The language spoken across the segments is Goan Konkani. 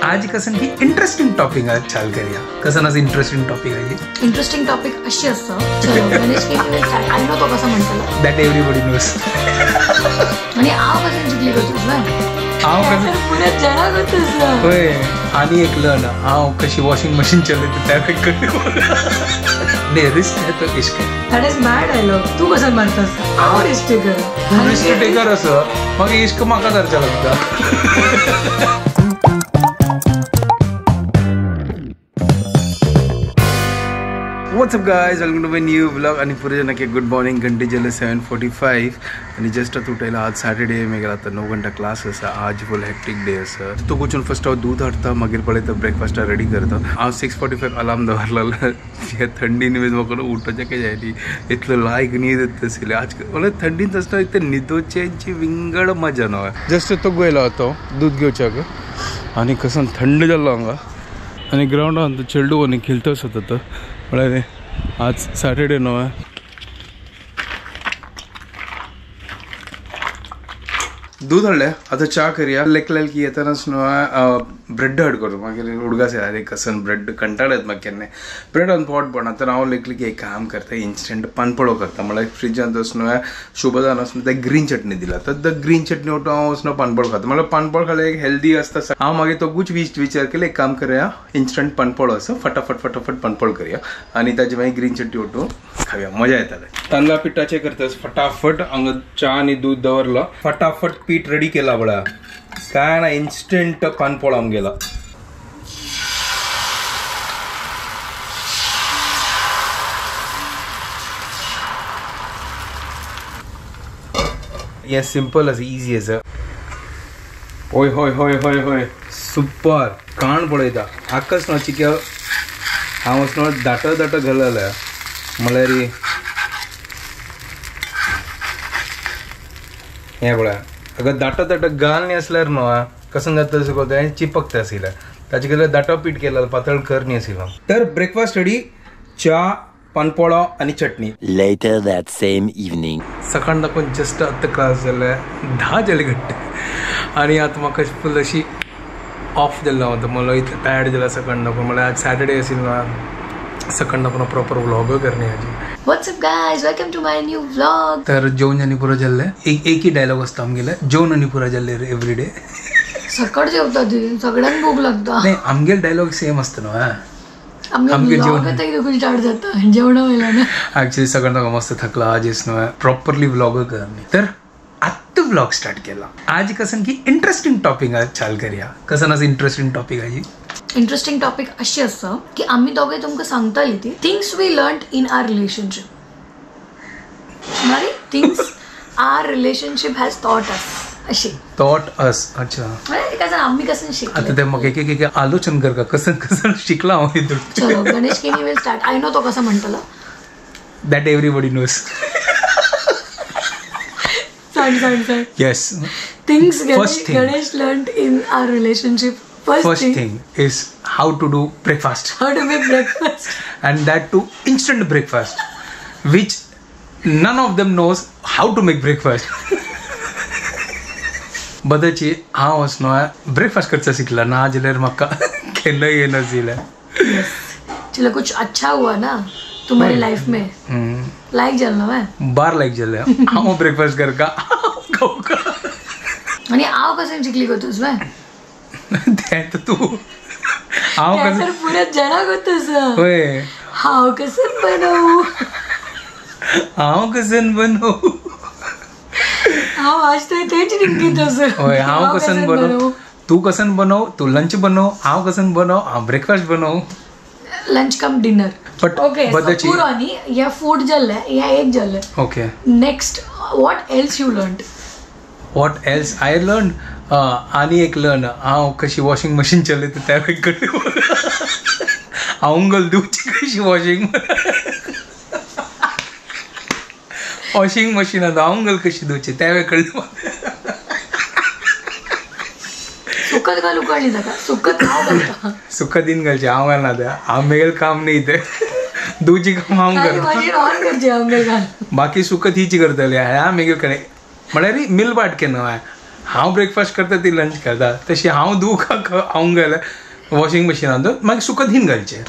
आज कसन की इंटरेस्टिंग टॉपिक चाल करूया. कसन असं इंटरेस्टिंग टॉपिक आहे? इंटरेस्टिंग टॉपिक अशी असतं. चलो गणेश केनी will start. I know तो कसं म्हणतलो. That everybody knows. आणि आव कसन शिकली गो तुझं? हांव कसं पुरे जणाक तुझं. होय आणि एक लर्न हांव कशी वॉशिंग मशीन चलयता त्या नाही रिस्क है तो इश्क है. That is my dialogue. तू कसं मारतास? हांव रिस्क टेकर. तू रिस्क टेकर असं मागीर इश्क म्हाका करचें लागता. What's up guys, welcome to my new vlog. आणि पुरे जण की गुड मॉर्निंग. घंटे जाले 7:45 आणि जस्ट आता उठायला. आज सॅटरडे मेगेला आता 9 घंटा क्लास आसा. आज फुल हेक्टिक डे आसा. तो वचून फर्स्ट हांव दूध हाडटा, मागीर पळयता ब्रेकफास्टा रेडी करता. हांव 6:45 अलार्म दवरलेलो. ह्या थंडीन बीन म्हाका उठोवचें काय जायली इतलो लायक न्हीद येता आशिल्ली. आज म्हणल्यार थंडीन आसतना इतले न्हिदोचेंची विंगड मजा न्हय. जस्ट तो गेलो तो दूध घेवच्याक आनी कसं थंड जाल्लो हांगा आनी ग्रावंडान चेडू आनी खेळतच होता. म्हळ्यार आज सॅटरडे न्हय. दूध हाडलें आतां च्या करया. लेखलें की येतनाच न्हय ब्रेड हाड करूं. मागीर उडगास येता रे कसन ब्रेड कंटाळ येता म्हाका केन्नाय. ब्रेड ऑन पोट पण आतां हांव लेखलें की एक काम करता, इन्स्टंट पानपोळो करता. म्हळ्यार फ्रिजांत वचून शुभदान वचून ते ग्रीन चटणी दिला तर the green चटणी वटून हांव वचून पानपोळ खाता. म्हळ्यार पानपोळ खाल्यार एक हेल्दी आसता. हांव मागीर तो विचार केलो एक काम करया, इन्स्टंट पानपोळो आसा फटाफट फटाफट पानपोळ करया आनी ताजे मागीर ग्रीन चटणी वटून खावया, मजा येताले. तांदळा पिठाचें करता फटाफट. हांगा च्या आनी दूध दवरलो, फटाफट पीठ रेडी केला. बळा काय ना इन्स्टंट पानपोळ आमगेला. हे सिंपल आसा, इजी आसा. होय होय होय होय होय सुपर. काण पळयता आकस न्हू चिक्या हांव वचून दाटो दाटो घालला. म्हळ्यार हें पळय अगर दाटो दाटो घाल न्ही आसल्यार न्हू कसं जाता तशें करता चिपकता आशिल्लें. ताचे खातीर दाटो पीठ केला, पातळ कर न्ही आशिल्लो. तर ब्रेकफास्ट रेडी, च्या, पानपोळो आनी चटणी. Later that same evening. सकाळ दाखोवन जस्ट आतां क्लास जाले 10 जाले घट्टे आनी आतां म्हाका फूल अशी ऑफ जाल्लो हांव. आतां म्हणलो इतलें टायर्ड जाला सकाळ दाखोवन. म्हणल्यार आज सॅटरडे आशिल्लो, सकाळ दाखोवन प्रॉपर व्लॉगूय करणी आजी. What's up guys, welcome to my new vlog. तर जेवण आनी पुरो जाल्लें. एक एकही डायलॉग असता आमगेले, जेवण आनी पुरो जाल्लें एवरी डे. सकाळ जेवता ती सगळ्यांक भूक लागता. नाही आमगेले डायलॉग सेम असता न्हू. आमगेले जेवण स्टार्ट जाता जेवणा वयल्यान. ॲक्च्युली सगळ्यांना म्हाका मस्त थकला आज न्हय प्रॉपरली व्लॉग करणी. तर आत्तां व्लॉग स्टार्ट केला. आज कसन की इंटरेस्टिंग टॉपिक चाल करया. कसन असं इंटरेस्टिंग टॉपिक आहे? इंटरेस्टिंग टॉपिक अशी आसा की आमी दोगे तुमकां सांगताली ती things we learn in our relationship. मारी things our relationship has taught us. अशी टॉट अस. अच्छा कसं आम्ही कसं शिकले आता ते मग एक एक आलोचन कर का कसं कसं शिकला हांव हितून. चलो गणेश केनी will start. I know तो कसं म्हणटलो. That everybody knows. सांग सांग सांग. Yes, things Ganesh learn in our relationship. First thing is how to do breakfast. How to make breakfast. And that too instant breakfast, which none of them knows how to make breakfast. बदची हांव वचून ब्रेकफास्ट करचा शिकला ना जाल्यार म्हाका केन्ना येनाशिल्लें. चलो कुछ अच्छा हुआ ना तुम्हारी लाइफ में. लाइक जालो मैं बार लाइक जाले हांव ब्रेकफास्ट करका खावका. आनी हांव कसं शिकली गो तुझं? ते तर तू हांव कसं पुरे जणाक तुझं. होय हांव कसं बनवू, हांव कसं बनवू, हांव आज तर तेच रिंगीत असं. होय हांव कसं बनवू, तू कसं बनव, तू लंच बनव, हांव कसं बनव, हांव ब्रेकफास्ट बनव. Lunch cum dinner. But okay पुरो न्ही ह्या फूड जाल्लें, ह्या एक जाल्लें. Okay next what else you learn? What else I learn? आनी एक लर्न हांव कशी वॉशिंग मशीन चलयता त्या हांव दिवची कशी वॉशिंग वॉशिंग मशीनात हांव कशी धुवची त्या कळ्ळें. सुकत घालू कळ्ळी ताका. सुकत हांव घालता. सुकत दिन घालचें हांव घालना तें. हांव मेगेलें काम न्ही तें, धुवची काम हांव करता. बाकी सुकत हिची करतली ह्या मेगेल कडेन. म्हळ्यार मिलबाट केन्ना हांव ब्रेकफास्ट करता ती लंच करता तशी हांव दुखाक हांव गेले वॉशिंग मशिनान मागीर सुकत हिन घालचें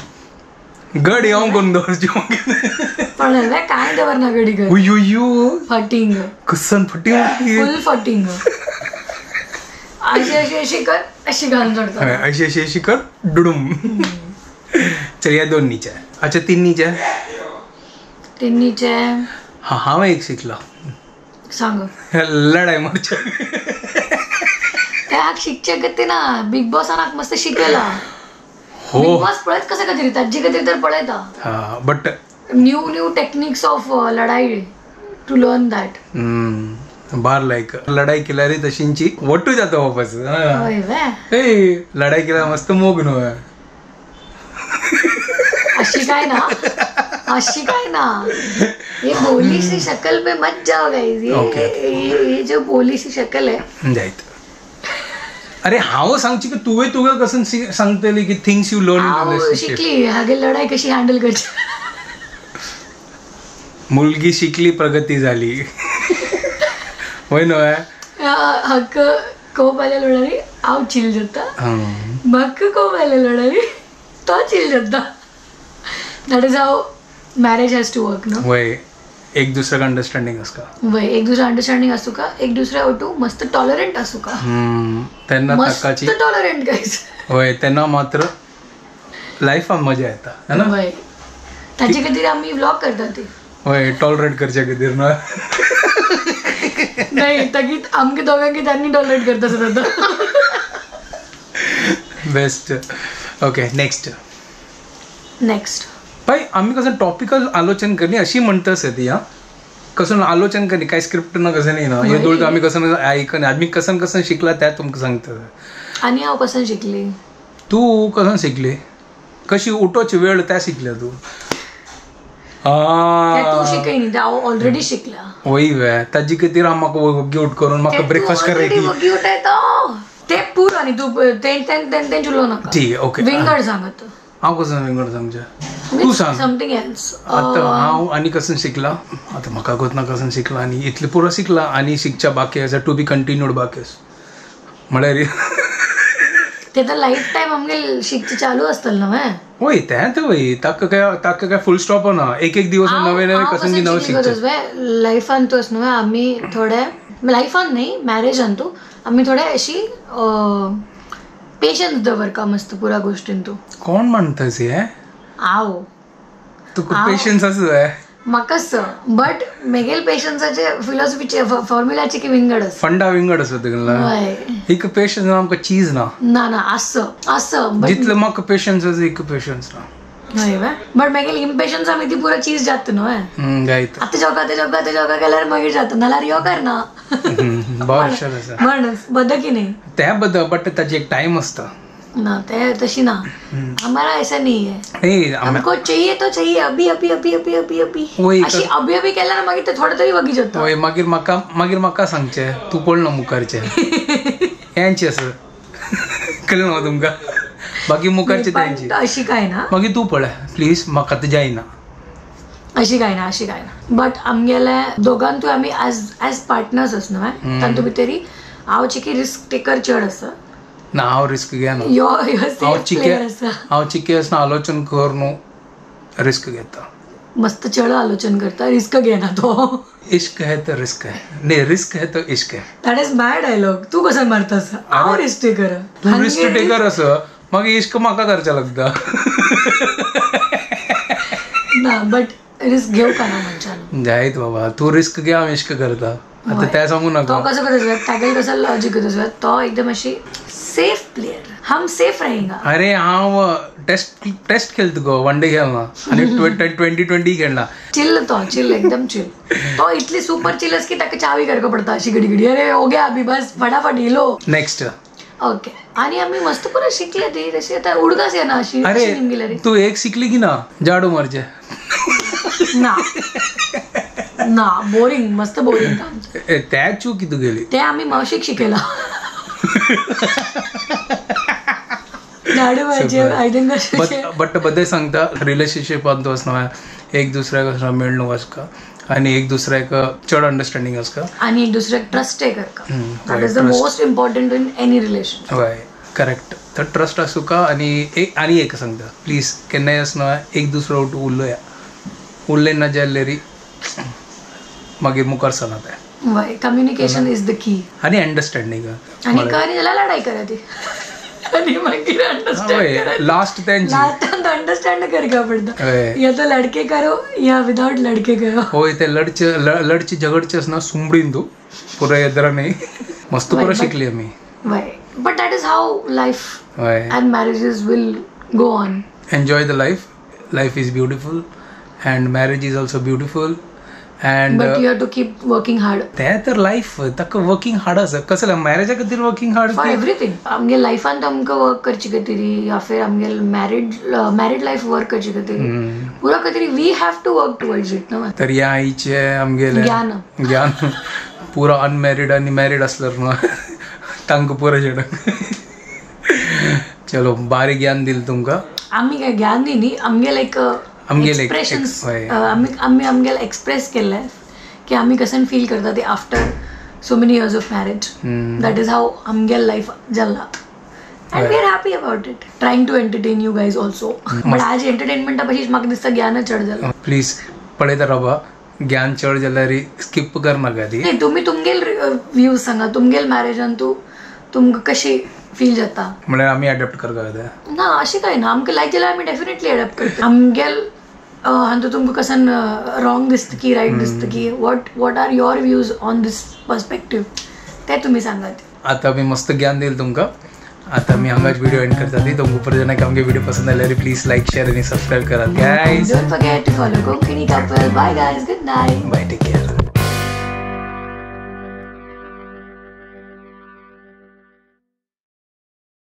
गडी हांव करून दवरची मागीर पण काय दवरना गडी कर उयो फटिंग कसन फटिंग फुल फटिंग अशी अशी अशी कर अशी घालून सोडतो अशी अशी अशी कर डुडुम. चल या दोन नीचे. अच्छा तीन नीचे. तीन नीचे. हा हांव एक शिकलो सांग. लढाई मारच्या त्या शिकचे गती ना बिग बॉसान मस्त शिकयला. हो बिग बॉस पळयत कसं कधी ताजी कधी तर पळयता. But new new techniques of लढाई टू लर्न that. बार लायक लढाई केल्यार तशींची वट्टू जाता वापस. ए लढाई केल्यार मस्त मोग न्हू. अशी काय ना अशी काय ना ये बोली सी शक्ल पे मत जाओ गाइस. ये जो बोली सी शक्ल है जायत. अरे हांव सांगची की तुवें तुका कसं सांगतली की things you learn in relationship. शिकली हागे लढाई कशी हँडल करची. मुलगी शिकली प्रगती झाली. होय न्हय. हक्क कोप आले लढाई हांव चिल जाता. म्हाका कोप आले लढाई तो चिल जाता. That is how marriage has to work no. वय एक दुसऱ्याक अंडरस्टँडिंग आसता. वय एक दुसरा अंडरस्टँडिंग आसू का एक दुसऱ्या ओटू मस्त टॉलरंट आसू का. तेन्ना मस्त टॉलरंट गायज. वय तेन्ना मात्र लायफान मजा येता है ना. वय ताजे खातीर आमी व्लॉग करता ते. वय टॉलरेट करच्या खातीर न्हय. नाही ताकी आमकां दोगांक तांणी टॉलरेट करता सुद्दां. बेस्ट. ओके नेक्स्ट नेक्स्ट बाई आम्ही कसं टॉपिकल आलोचन करणी अशी म्हणतस ती. हा कसं आलोचन करणी काय स्क्रिप्ट ना कसं नाही ना हे दोळ आम्ही कसं ऐकन आम्ही कसं कसं शिकला त्या तुमकां सांगता. आनी हांव कसं शिकली. तू कसं शिकली कशी उठोची वेळ त्या शिकल्या तू. तू शिकय न्ही हांव ऑलरेडी शिकला. वय वे ताजी खातीर हांव म्हाका वग्गी उठ करून म्हाका ब्रेकफास्ट करायची वग्गी उठयता ते पूर. आनी तूं तेंच उलोवं नाका. ठीक ओके विंगड सांगत. हांव कसं विंगड सांगचें तूं सांग समथिंग एल्स. आतां हांव आनी कसं शिकला आतां म्हाका गोत ना कसं शिकला आनी इतलें पुरो शिकला आनी शिकच्या बाकी आसा टू बी कंटिन्यूड बाकी आसा म्हळ्यार ते तर लाईफ टायम आमगे शिकचे चालू आसतलें न्हय. वय तें तर वय ताका काय फुल स्टॉप ना. एक एक दिवस नवे नवे कसं नवें शिकचें लायफान तूं न्हय. आमी थोडे लायफान न्ही मॅरेजान तूं आमी थोडे अशी पेशन्स दवर का मस्त पुरा गोष्टीन तूं. कोण म्हणतस हे हांव. तुका पेशन्स आसा जाय म्हाकाच. बट मेगेल पेशन्साचे फिलॉसॉफीचे फॉर्म्युलाचे की विंगड आसा. फंडा विंगड आसा तुगेलो. एक पेशन्स ना आमकां चीज ना. ना ना आस आस जितलो म्हाका पेशन्स आसा एक पेशन्स ना. हय वे बट मेगेल इम्पेशन्स आमी ती पुरा चीज जाता न्हय. जायत आतां जोका आतां जोका आतां जोका केल्यार मागीर जाता नाल्यार यो करना. बरें हुशार आसा म्हण बद की न्ही तें बद. बट ताजी एक टायम आसता ना ते तशी ना. हमारा ऐसा नहीं है. नहीं हमको चाहिए तो चाहिए अभी अभी अभी अभी अभी अभी अशी अभी अभी केल्यार मागीर ते थोडे तरी वगी जाता. वय मागीर म्हाका मागीर म्हाका सांगचें तूं पळना मुखारचें हेंचें आसा कळ्ळें न्हू तुमकां. बाकी मुखारचें तेंची अशी काय ना मागीर तूं पळय प्लीज म्हाका आतां जायना अशी काय ना अशी काय ना. बट आमगेले दोगांतूय आमी एज एज पार्टनर्स आसा न्हय तातूंत भितरी हांव चिकी रिस्क टेकर चड आसा. ना हांव रिस्क घेना. हांव चिके आसना आलोचन कर न्हू रिस्क घेता. मस्त चड आलोचन करता रिस्क घेना तो. इश्क है तो रिस्क है नहीं रिस्क है तो इश्क है. That is my dialogue. तूं कसं मारता हांव रिस्क टेकर. तूं रिस्क टेकर आसा मागीर इश्क म्हाका करचें लागता. ना बट रिस्क घेवं का ना मनशान जायत बाबा तूं रिस्क घे हांव इश्क करता. आतां तें सांगू नाका. तो कसो करता तागेलो कसो लॉजीक करता तो एकदम अशी सेफ प्लेयर. हम सेफ रहेगा. अरे हांव टेस्ट टेस्ट खेळता गो वन डे खेळना आनी 2020 खेळना. चिल तो चिल एकदम चिल. तो इतली सुपर चिल की ताका चावी करको पडता अशी घडी घडी. अरे हो गया अभी बस फटाफट हिलो नेक्स्ट. ओके आणि आम्ही मस्त पुरा शिकले ती तशी आता उडगास येना अशी. अरे तू एक शिकली की ना झाडू मारचे ना ना बोरिंग मस्त बोरिंग काम. त्या चूक तू गेली ते आम्ही मावशीक शिकयला. झाडू मारचे आयदन कशें. बट बदें सांगता रिलेशनशिपान तूं आसना एक दुसऱ्याक आसना मेळ्ळो वचका आणि एक दुसऱ्याक चड अंडरस्टँडिंग आसता आणि एक दुसऱ्याक ट्रस्ट करका. That is the most important in any relation. हय करेक्ट. तर ट्रस्ट आसूका. आणि एक आणि एक सांगता प्लीज केन्नाय आसना एक दुसरो उलया, उलय ना जाल्यार मागीर मुखार सरना तें. वय, कम्युनिकेशन is the की. आणि अंडरस्टँडिंग. आणि कळ्ळें जाल्यार लढाई करा ती आणि मागीर अंडरस्टँड लास्ट तेंची लास्ट अंडरस्टँड करका पडता. या तो लड़के करो या विदाउट लड़के करो. होय ते लडचे लडचे झगडचे आसना सुमडीन तूं पुरो येदरा न्ही मस्त पुरो शिकली आमी. वय, but that is how life and marriages will go on. Enjoy the life. Life is beautiful and marriage is also beautiful. And but you have to keep working hard. ते तर लायफ ताका वर्किंग हार्ड आसा. कसलें मॅरेजा खातीर वर्किंग हार्ड फॉर एवरीथिंग. आमगे लायफान आमकां वर्क करची खातीर या फिर आमगे मॅरीड लायफ वर्क करची खातीर पुरो खातीर we have to work towards it न्हू. तर ह्या आईचे आमगेलें ज्ञान ज्ञान पुरो अनमॅरीड आनी मॅरीड आसल्यार न्हू तांकां पुरो चेडूं. चलो बारीक ज्ञान दिलें तुमकां. आमी काय ज्ञान दी न्ही, आमगे लायक एक्सप्रेशन्स आमी आमगेले एक्सप्रेस केल्ले की आमी कशें फील करता ते after so many years of marriage. That is how आमगेले लायफ जाला and we are happy about it. Trying to entertain you guys also. But आज एंटरटेनमेंटा पशी म्हाका दिसता ज्ञान चड जाला. प्लीज पळयता रावा, ज्ञान चड जाल्यार स्किप करनाका ती. न्ही, तुमी तुमगेल व्यूज सांगा, तुमगेल मॅरेजान तूं तुमकां कशी फील जाता म्हळ्यार आमी अडॉप्ट करता ते ना अशें कांय ना. आमकां लायक जाल्यार आमी डेफिनेटली अडॉप्ट करता. आमगेल हातूंत तुमकां कसन रॉंग दिसता की रायट दिसता की what are your views on this perspective ते तुमी सांगात. आतां आमी मस्त ज्ञान दिलें तुमकां. आतां आमी हांगाच व्हिडिओ एंड करता. ती तुमकां परत जेन्ना आमगे व्हिडिओ पसंद आयल्यार प्लीज लायक शेअर आनी सबस्क्रायब करात guys. Don't forget to follow Konkani couple. Bye guys, good night. Bye, take care.